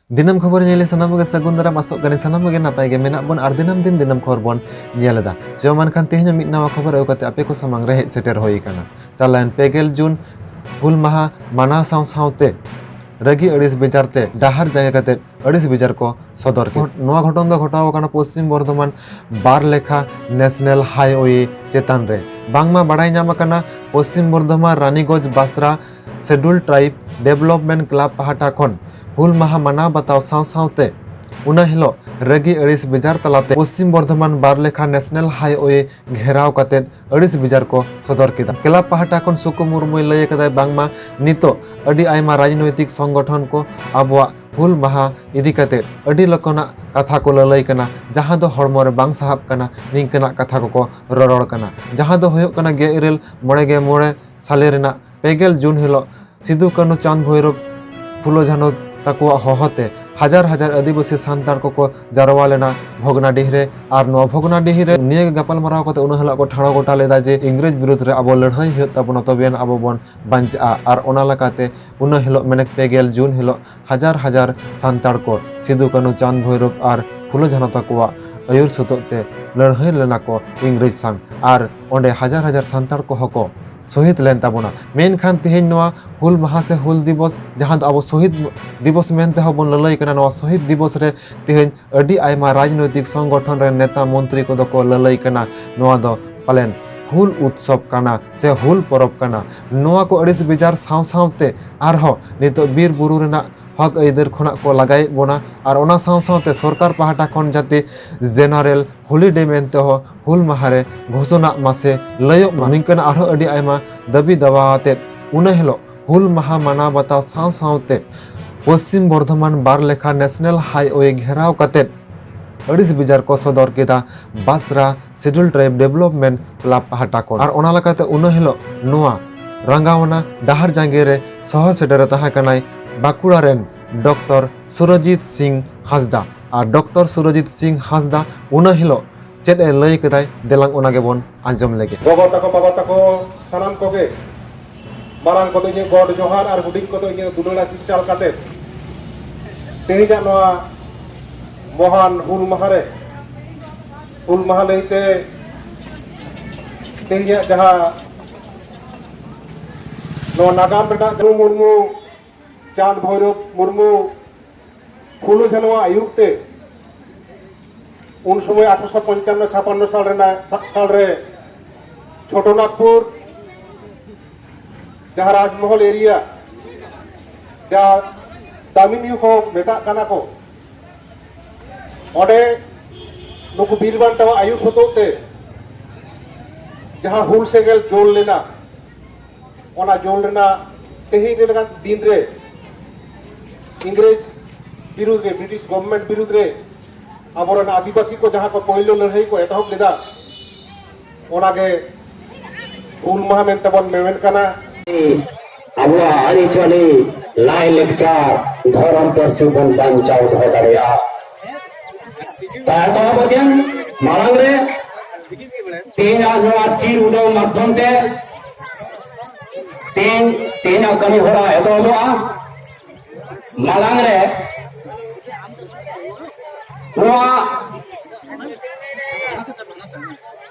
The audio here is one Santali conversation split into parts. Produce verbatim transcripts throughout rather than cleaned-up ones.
ᱫᱤᱱᱟᱹᱢ ᱠᱷᱚᱵᱚᱨ ᱧᱮᱞ ᱥᱟᱱᱟᱢ ᱠᱚᱜᱮ ᱥᱟᱹᱜᱩᱱ ᱫᱟᱨᱟᱢ, ᱟᱥᱚᱜ ᱠᱟᱹᱱᱟᱹᱧ ᱥᱟᱱᱟᱢ ᱠᱚᱜᱮ ᱱᱟᱯᱟᱭ ᱜᱮ ᱢᱮᱱᱟᱜ ᱵᱚᱱ ᱟᱨ ᱫᱤᱱᱟᱹᱢ ᱫᱤᱱ ᱫᱤᱱᱟᱹᱢ ᱠᱷᱚᱵᱚᱨ ᱵᱚᱱ ᱧᱮᱞ ᱮᱫᱟ᱾ ᱪᱚ ᱢᱮᱱᱠᱷᱟᱱ ᱛᱮᱦᱮᱧ ᱦᱚᱸ ᱢᱤᱫ ᱱᱟᱣᱟ ᱠᱷᱚᱵᱚᱨ ᱟᱹᱜᱩ ᱠᱟᱛᱮ ᱟᱯᱮ ᱠᱚ ᱥᱟᱢᱟᱝ ᱨᱮ ᱦᱮᱡ ᱥᱮᱴᱮᱨ ᱦᱩᱭ ᱟᱠᱟᱱᱟ᱾ ᱪᱟᱞᱟᱣᱮᱱ ᱯᱮ ᱜᱮᱞ ᱡᱩᱱ ᱦᱩᱞ ᱢᱟᱦᱟ ᱢᱟᱱᱟᱣ ᱥᱟᱶ ᱥᱟᱶᱛᱮ ᱨᱟᱹᱜᱤ ᱟᱹᱲᱤᱥ ᱵᱮᱡᱟᱨ ᱛᱮ ᱰᱟᱦᱟᱨ ᱡᱟᱸᱜᱮ ᱠᱟᱛᱮ ᱟᱹᱲᱤᱥ ᱵᱮᱡᱟᱨ ᱠᱚ ᱥᱚᱫᱚᱨ ᱠᱮᱫᱟ᱾ ᱱᱚᱣᱟ ᱜᱷᱚᱴᱚᱱ ᱫᱚ ᱜᱷᱚᱴᱟᱣ ᱟᱠᱟᱱᱟ ᱯᱚᱥᱪᱤᱢ ᱵᱚᱨᱫᱷᱚᱢᱟᱱ ᱵᱟᱨ ᱞᱮᱠᱷᱟ ᱱᱮᱥᱱᱟᱞ ᱦᱟᱭᱣᱮ ᱪᱮᱛᱟᱱ ᱨᱮ᱾ ᱵᱟᱝᱢᱟ ᱵᱟᱲᱟᱭ ᱧᱟᱢ ᱟᱠᱟᱱᱟ, ᱯᱚᱥᱪᱤᱢ ᱵᱚᱨᱫᱷᱚᱢᱟᱱ ᱨᱟᱱᱤᱜᱚᱸᱡᱽ ᱵᱟᱥᱨᱟ ᱥᱮᱰᱩᱞ ᱴᱨᱟᱭᱤᱵᱽ ᱰᱮᱵᱷᱞᱚᱯᱢᱮᱱᱴ ᱠᱞᱟᱵᱽ ᱯᱟᱦᱴᱟ ᱠᱷᱚᱱ ᱦᱩᱞ ᱢᱟᱦᱟ ᱢᱟᱱᱟᱣ ᱵᱟᱛᱟᱣ ᱥᱟᱶ ᱥᱟᱶᱛᱮ ᱚᱱᱟ ᱦᱤᱞᱳᱜ ᱨᱟᱹᱜᱤ ᱟᱹᱲᱤᱥ ᱵᱮᱡᱟᱨ ᱛᱟᱞᱟᱛᱮ ᱯᱚᱥᱪᱤᱢ ᱵᱚᱨᱫᱷᱚᱢᱟᱱ ᱵᱟᱨ ᱞᱮᱠᱷᱟ ᱱᱮᱥᱱᱟᱞ ᱦᱟᱭᱣᱮ ᱜᱷᱮᱨᱟᱣ ᱠᱟᱛᱮ ᱟᱹᱲᱤᱥ ᱵᱮᱡᱟᱨ ᱠᱚ ᱥᱚᱫᱚᱨ ᱠᱮᱫᱟ᱾ ᱠᱞᱟᱵᱽ ᱯᱟᱦᱴᱟ ᱠᱷᱚᱱ ᱥᱩᱠᱩ ᱢᱩᱨᱢᱩᱭ ᱞᱟᱹᱭ ᱟᱠᱟᱫᱟ, ᱵᱟᱝᱢᱟ ᱱᱤᱛᱚᱜ ᱟᱹᱰᱤ ᱟᱭᱢᱟ ᱨᱟᱡᱽᱱᱳᱭᱛᱤᱠ ᱥᱚᱝᱜᱚᱴᱷᱚᱱ ᱠᱚ ᱟᱵᱚᱣᱟᱜ ᱦᱩᱞ ᱢᱟᱦᱟ ᱤᱫᱤ ᱠᱟᱛᱮ ᱟᱹᱰᱤ ᱞᱮᱠᱟᱱᱟᱜ ᱠᱟᱛᱷᱟ ᱠᱚ ᱞᱟᱹᱞᱟᱹᱭ ᱠᱟᱱᱟ, ᱡᱟᱦᱟᱸ ᱫᱚ ᱦᱚᱲᱢᱚ ᱨᱮ ᱵᱟᱝ ᱥᱟᱦᱟᱵ ᱠᱟᱱᱟ, ᱱᱤᱝᱠᱟᱹᱱᱟᱜ ᱠᱟᱛᱷᱟ ᱠᱚᱠᱚ ᱨᱚᱨᱚᱲ ᱠᱟᱱᱟ, ᱡᱟᱦᱟᱸ ᱫᱚ ᱦᱩᱭᱩᱜ ᱠᱟᱱᱟ ᱜᱮᱞ ᱤᱨᱟᱹᱞ ᱢᱚᱬᱮ ᱜᱮᱞ ᱢᱚᱬᱮ ᱥᱟᱞᱮ ᱨᱮᱱᱟᱜ ᱯᱮ ᱜᱮᱞ ᱡᱩᱱ ᱦᱤᱞᱳᱜ ᱥᱤᱫᱩ ᱠᱟᱹᱱᱩ ᱪᱟᱸᱫᱽ ᱵᱷᱳᱭᱨᱳᱵ ᱯᱷᱩᱞᱳ ᱡᱷᱟᱱᱳ ᱛᱟᱠᱚᱣᱟᱜ ᱦᱚᱦᱚᱛᱮ ᱦᱟᱡᱟᱨ ᱦᱟᱡᱟᱨ ᱟᱹᱫᱤᱵᱟᱹᱥᱤ ᱥᱟᱱᱛᱟᱲ ᱠᱚᱠᱚ ᱡᱟᱨᱣᱟ ᱞᱮᱱᱟ ᱵᱷᱚᱜᱽᱱᱟᱰᱤᱦᱤ ᱨᱮ᱾ ᱟᱨ ᱱᱚᱣᱟ ᱵᱷᱚᱜᱽᱱᱟᱰᱤᱦᱤ ᱨᱮ ᱱᱤᱭᱟᱹ ᱜᱮ ᱜᱟᱯᱟᱞᱢᱟᱨᱟᱣ ᱠᱟᱛᱮ ᱩᱱᱟᱹ ᱦᱤᱞᱳᱜ ᱠᱚ ᱴᱷᱟᱲᱚ ᱜᱚᱴᱟ ᱞᱮᱫᱟ ᱡᱮ ᱤᱝᱨᱮᱡᱽ ᱵᱤᱨᱩᱫᱽ ᱨᱮ ᱟᱵᱚ ᱞᱟᱹᱲᱦᱟᱹᱭ ᱦᱩᱭᱩᱜ ᱛᱟᱵᱚᱱᱟ, ᱛᱚᱵᱮᱭᱟᱱᱟᱜ ᱟᱵᱚ ᱵᱚᱱ ᱵᱟᱧᱪᱟᱜᱼᱟ᱾ ᱟᱨ ᱚᱱᱟ ᱞᱮᱠᱟᱛᱮ ᱩᱱᱟᱹ ᱦᱤᱞᱳᱜ ᱢᱮᱱᱮᱠ ᱯᱮ ᱜᱮᱞ ᱡᱩᱱ ᱦᱤᱞᱳᱜ ᱦᱟᱡᱟᱨ ᱦᱟᱡᱟᱨ ᱥᱟᱱᱛᱟᱲ ᱠᱚ ᱥᱤᱫᱩ ᱠᱟᱹᱱᱩ ᱪᱟᱸᱫᱽ ᱵᱷᱳᱭᱨᱳᱵ ᱟᱨ ᱯᱷᱩᱞᱳ ᱡᱷᱟᱱᱳ ᱛᱟᱠᱚᱣᱟᱜ ᱟᱹᱭᱩᱨ ᱥᱩᱛᱩᱜ ᱛᱮ ᱞᱟᱹᱲᱦᱟᱹᱭ ᱞᱮᱱᱟ ᱠᱚ ᱤᱝᱨᱮᱡᱽ ᱥᱟᱝ᱾ ᱟᱨ ᱚᱸᱰᱮ ᱦᱟᱡᱟᱨ ᱦᱟᱡᱟᱨ ᱥᱟᱱᱛᱟᱲ ᱠᱚᱦᱚᱸ ᱠᱚ ᱥᱚᱦᱤᱫ ᱞᱮᱱ ᱛᱟᱵᱚᱱᱟ᱾ ᱢᱮᱱᱠᱷᱟᱱ ᱛᱮᱦᱮᱧ ᱱᱚᱣᱟ ᱦᱩᱞ ᱢᱟᱦᱟ ᱥᱮ ᱦᱩᱞ ᱫᱤᱵᱚᱥ, ᱡᱟᱦᱟᱸ ᱫᱚ ᱟᱵᱚ ᱥᱚᱦᱤᱫ ᱫᱤᱵᱚᱥ ᱢᱮᱱᱛᱮ ᱦᱚᱸ ᱵᱚᱱ ᱞᱟᱹᱞᱟᱹᱭ ᱠᱟᱱᱟ, ᱱᱚᱣᱟ ᱥᱚᱦᱤᱫ ᱫᱤᱵᱚᱥ ᱨᱮ ᱛᱮᱦᱮᱧ ᱟᱹᱰᱤ ᱟᱭᱢᱟ ᱨᱟᱡᱽᱱᱳᱭᱛᱤᱠ ᱥᱚᱝᱜᱚᱴᱷᱚᱱ ᱨᱮᱱ ᱱᱮᱛᱟ ᱢᱚᱱᱛᱨᱤ ᱠᱚᱫᱚ ᱠᱚ ᱞᱟᱹᱞᱟᱹᱭ ᱠᱟᱱᱟ, ᱱᱚᱣᱟ ᱫᱚ ᱯᱟᱞᱮᱱ ᱦᱩᱞ ᱩᱛᱥᱚᱵ ᱠᱟᱱᱟ ᱥᱮ ᱦᱩᱞ ᱯᱚᱨᱚᱵᱽ ᱠᱟᱱᱟ᱾ ᱱᱚᱣᱟ ᱠᱚ ᱟᱹᱲᱤᱥ ᱵᱮᱡᱟᱨ ᱥᱟᱶ ᱥᱟᱶᱛᱮ ᱟᱨᱦᱚᱸ ᱱᱤᱛᱚᱜ ᱵᱤᱨ ᱵᱩᱨᱩ ᱨᱮᱱᱟᱜ ᱦᱚᱠ ᱟᱹᱭᱫᱟᱹᱨ ᱠᱷᱚᱱᱟᱜ ᱠᱚ ᱞᱟᱜᱟᱭᱮᱫ ᱵᱚᱱᱟ᱾ ᱟᱨ ᱚᱱᱟ ᱥᱟᱶ ᱥᱟᱶᱛᱮ ᱥᱚᱨᱠᱟᱨ ᱯᱟᱦᱴᱟ ᱠᱷᱚᱱ ᱡᱟᱛᱮ ᱡᱮᱱᱟᱨᱮᱞ ᱦᱚᱞᱤᱰᱮ ᱢᱮᱱᱛᱮ ᱦᱚᱸ ᱦᱩᱞ ᱢᱟᱦᱟ ᱨᱮ ᱜᱷᱳᱥᱚᱱᱟᱜ ᱢᱟ ᱥᱮ ᱞᱟᱹᱭᱚᱜ ᱢᱟ, ᱱᱤᱝᱠᱟᱹᱱᱟᱜ ᱟᱨᱦᱚᱸ ᱟᱹᱰᱤ ᱟᱭᱢᱟ ᱫᱟᱹᱵᱤ ᱫᱟᱣᱟ ᱟᱛᱮᱫ ᱩᱱᱟᱹ ᱦᱤᱞᱳᱜ ᱦᱩᱞ ᱢᱟᱦᱟ ᱢᱟᱱᱟᱣ ᱵᱟᱛᱟᱣ ᱥᱟᱶ ᱥᱟᱶᱛᱮ ᱯᱚᱥᱪᱤᱢ ᱵᱚᱨᱫᱷᱚᱢᱟᱱ ᱵᱟᱨ ᱞᱮᱠᱷᱟ ᱱᱮᱥᱱᱟᱞ ᱦᱟᱭᱣᱮ ᱜᱷᱮᱨᱟᱣ ᱠᱟᱛᱮᱫ ᱟᱹᱲᱤᱥ ᱵᱮᱡᱟᱨ ᱠᱚ ᱥᱚᱫᱚᱨ ᱠᱮᱫᱟ ᱵᱟᱥᱨᱟ ᱥᱮᱰᱩᱞ ᱴᱨᱟᱭᱤᱵᱽ ᱰᱮᱵᱷᱞᱚᱯᱢᱮᱱᱴ ᱠᱞᱟᱵᱽ ᱯᱟᱦᱴᱟ ᱠᱷᱚᱱ᱾ ᱟᱨ ᱚᱱᱟ ᱞᱮᱠᱟᱛᱮ ᱩᱱᱟᱹ ᱦᱤᱞᱳᱜ ᱱᱚᱣᱟ ᱨᱟᱸᱜᱟᱣᱱᱟ ᱰᱟᱦᱟᱨ ᱡᱟᱸᱜᱮ ᱨᱮ ᱥᱚᱦᱚᱨ ᱥᱮᱴᱮᱨ ᱮ ᱛᱟᱦᱮᱸ ᱠᱟᱱᱟᱭ ᱵᱟᱸᱠᱩᱲᱟ ᱨᱮᱱ ᱰᱚᱠᱴᱚᱨ ᱥᱩᱨᱚᱡᱤᱛ ᱥᱤᱝ ᱦᱟᱸᱥᱫᱟ᱾ ᱟᱨ ᱰᱚᱠᱴᱚᱨ ᱥᱩᱨᱚᱡᱤᱛ ᱥᱤᱝ ᱦᱟᱸᱥᱫᱟ ᱩᱱᱟᱹ ᱦᱤᱞᱳᱜ ᱪᱮᱫ ᱮ ᱞᱟᱹᱭ ᱠᱮᱫᱟᱭ, ᱫᱮᱞᱟᱝ ᱚᱱᱟ ᱜᱮᱵᱚᱱ ᱟᱸᱡᱚᱢ ᱞᱮᱜᱮ᱾ ᱜᱚᱜᱚ ᱛᱟᱠᱚ, ᱵᱟᱵᱟ ᱛᱟᱠᱚ, ᱥᱟᱱᱟᱢ ᱠᱚᱜᱮ ᱢᱟᱨᱟᱝ ᱠᱚᱫᱚ ᱤᱧᱟᱹᱜ ᱜᱚᱰ ᱡᱚᱦᱟᱨ ᱟᱨ ᱦᱩᱰᱤᱧ ᱠᱚᱫᱚ ᱤᱧᱟᱹᱜ ᱫᱩᱞᱟᱹᱲ ᱟᱥᱤᱥ ᱪᱟᱞ ᱠᱟᱛᱮ ᱛᱮᱦᱮᱧᱟᱜ ᱱᱚᱣᱟ ᱢᱚᱦᱟᱱ ᱦᱩᱞ ᱢᱟᱦᱟ ᱨᱮ, ᱦᱩᱞ ᱢᱟᱦᱟ ᱞᱟᱹᱭᱛᱮ ᱛᱮᱦᱮᱧᱟᱜ ᱡᱟᱦᱟᱸ ᱱᱚᱣᱟ ᱱᱟᱜᱟᱢ ᱨᱮᱱᱟᱜ ᱡᱟᱹᱱᱩ ᱢᱩᱨᱢᱩ, ᱪᱟᱸᱫᱽ ᱵᱷᱳᱭᱨᱳᱵ ᱢᱩᱨᱢᱩ, ᱯᱷᱩᱞᱳ ᱡᱷᱟᱱᱳᱣᱟᱜ ᱟᱹᱭᱩᱨ ᱛᱮ ᱩᱱ ᱥᱚᱢᱚᱭ ᱟᱴᱷᱨᱚᱥᱚ ᱯᱚᱧᱪᱟᱱᱱᱚ ᱪᱷᱟᱯᱟᱱᱱᱚ ᱥᱟᱞ ᱨᱮᱱᱟᱜ ᱥᱟᱞ ᱨᱮ ᱪᱷᱳᱴᱳ ᱱᱟᱜᱽᱯᱩᱨ, ᱡᱟᱦᱟᱸ ᱨᱟᱡᱽᱢᱚᱦᱚᱞ ᱮᱨᱤᱭᱟ, ᱡᱟᱦᱟᱸ ᱫᱟᱢᱤᱱᱤᱭᱩ ᱠᱚ ᱢᱮᱛᱟᱜ ᱠᱟᱱᱟ ᱠᱚ, ᱚᱸᱰᱮ ᱱᱩᱠᱩ ᱵᱤᱨ ᱵᱟᱱᱴᱟᱣᱟᱜ ᱟᱹᱭᱩᱨ ᱥᱚᱛᱚᱜ ᱛᱮ ᱡᱟᱦᱟᱸ ᱦᱩᱞ ᱥᱮᱸᱜᱮᱞ ᱡᱳᱞ ᱞᱮᱱᱟ, ᱚᱱᱟ ᱡᱳᱞ ᱨᱮᱱᱟᱜ ᱛᱮᱦᱮᱧ ᱨᱮ ᱞᱮᱠᱟᱱ ᱫᱤᱱ ᱨᱮ ᱤᱝᱨᱮᱡᱽ ᱵᱤᱨᱩᱫᱽ ᱨᱮ, ᱵᱨᱤᱴᱤᱥ ᱜᱚᱵᱷᱚᱨᱱᱢᱮᱱᱴ ᱵᱤᱨᱩᱫᱽ ᱨᱮ ᱟᱵᱚᱨᱮᱱ ᱟᱹᱫᱤᱵᱟᱹᱥᱤ ᱠᱚ ᱡᱟᱦᱟᱸ ᱠᱚ ᱯᱳᱭᱞᱳ ᱞᱟᱹᱲᱦᱟᱹᱭ ᱠᱚ ᱮᱛᱚᱦᱚᱵ ᱞᱮᱫᱟ, ᱚᱱᱟᱜᱮ ᱦᱩᱞ ᱢᱟᱦᱟ ᱢᱮᱱᱛᱮ ᱵᱚᱱ ᱢᱮᱢᱮᱱ ᱠᱟᱱᱟ᱾ ᱟᱵᱚᱣᱟᱜ ᱟᱹᱨᱤᱪᱟᱹᱞᱤ, ᱞᱟᱭᱼᱞᱟᱠᱪᱟᱨ, ᱫᱷᱚᱨᱚᱢ ᱯᱟᱹᱨᱥᱤ ᱵᱚᱱ ᱵᱟᱧᱪᱟᱣ ᱫᱚᱦᱚ ᱫᱟᱲᱮᱭᱟᱜᱼᱟ᱾ ᱛᱟᱭᱚᱢ ᱢᱟᱲᱟᱝ ᱨᱮ ᱛᱮᱦᱮᱧᱟᱜ ᱱᱚᱣᱟ ᱪᱤᱨ ᱩᱰᱟᱹᱣ ᱢᱟᱫᱽᱫᱷᱚᱢ ᱛᱮ ᱛᱮᱦᱮᱧ, ᱛᱮᱦᱮᱧᱟᱜ ᱠᱟᱹᱢᱤ ᱦᱚᱨᱟ ᱮᱛᱚᱦᱚᱵᱚᱜᱼᱟ᱾ ᱢᱟᱲᱟᱝ ᱨᱮ ᱱᱚᱣᱟ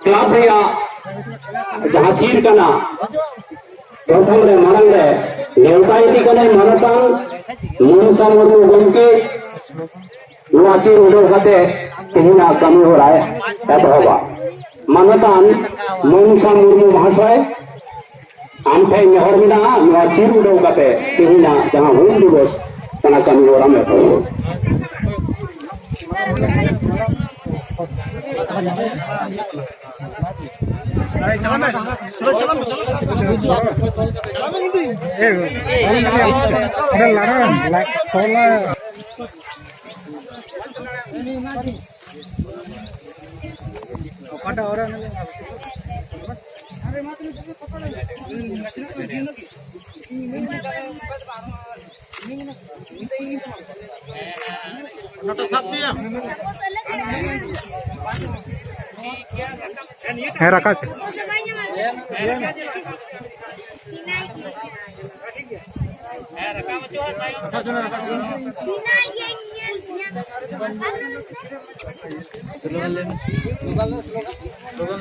ᱠᱞᱟᱵᱽ ᱨᱮᱭᱟᱜ ᱡᱟᱦᱟᱸ ᱪᱤᱨ ᱠᱟᱱᱟ, ᱯᱨᱚᱛᱷᱚᱢ ᱨᱮ ᱢᱟᱲᱟᱝ ᱨᱮ ᱱᱮᱣᱛᱟ ᱤᱫᱤ ᱠᱟᱱᱟᱭ ᱢᱟᱱᱚᱛᱟᱱ ᱢᱚᱱᱥᱟ ᱢᱩᱨᱢᱩ ᱜᱚᱢᱠᱮ᱾ ᱱᱚᱣᱟ ᱪᱤᱨ ᱩᱰᱟᱹᱣ ᱠᱟᱛᱮ ᱛᱮᱦᱮᱧᱟᱜ ᱠᱟᱹᱢᱤ ᱦᱚᱨᱟᱭ ᱮᱛᱚᱦᱚᱵᱟ᱾ ᱢᱟᱱᱚᱛᱟᱱ ᱢᱚᱱᱥᱟ ᱢᱩᱨᱢᱩ ᱢᱚᱦᱟᱥᱚᱭ, ᱟᱢ ᱴᱷᱮᱱ ᱱᱮᱦᱚᱨ ᱢᱮᱱᱟᱜᱼᱟ, ᱱᱚᱣᱟ ᱪᱤᱨ ᱩᱰᱟᱹᱣ ᱠᱟᱛᱮ ᱛᱮᱦᱮᱧᱟᱜ ᱡᱟᱦᱟᱸ ᱦᱩᱞ ᱫᱤᱵᱚᱥ ᱠᱟᱱᱟ, ᱠᱟᱹᱢᱤ ᱦᱚᱨᱟᱢ ᱮᱛᱚᱦᱚᱵ᱾ ᱦᱮᱸ, ᱨᱟᱠᱟᱵ᱾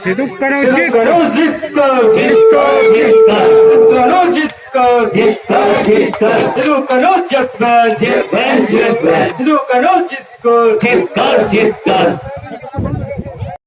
ᱥᱤᱫᱩ ᱠᱟᱹᱱᱦᱩ ᱡᱤᱛᱠᱟᱹᱨ᱾ ᱡᱤᱛᱠᱟᱹᱨ, ᱡᱤᱛᱠᱟᱹᱨ᱾ ᱥᱤᱫᱩ ᱠᱟᱹᱱᱦᱩ ᱡᱤᱛᱠᱟᱹᱨ᱾ ᱡᱤᱛᱠᱟᱹᱨ, ᱡᱤᱛᱠᱟᱹᱨ᱾ ᱥᱤᱫᱩ ᱠᱟᱹᱱᱦᱩ ᱡᱤᱛᱠᱟᱹᱨ᱾ ᱡᱤᱛᱠᱟᱹᱨ, ᱡᱤᱛᱠᱟᱹᱨ᱾ ᱥᱤᱫᱩ ᱠᱟᱹᱱᱦᱩ ᱡᱤᱛᱠᱟᱹᱨ᱾ ᱡᱤᱛᱠᱟᱹᱨ, ᱡᱤᱛᱠᱟᱹᱨ᱾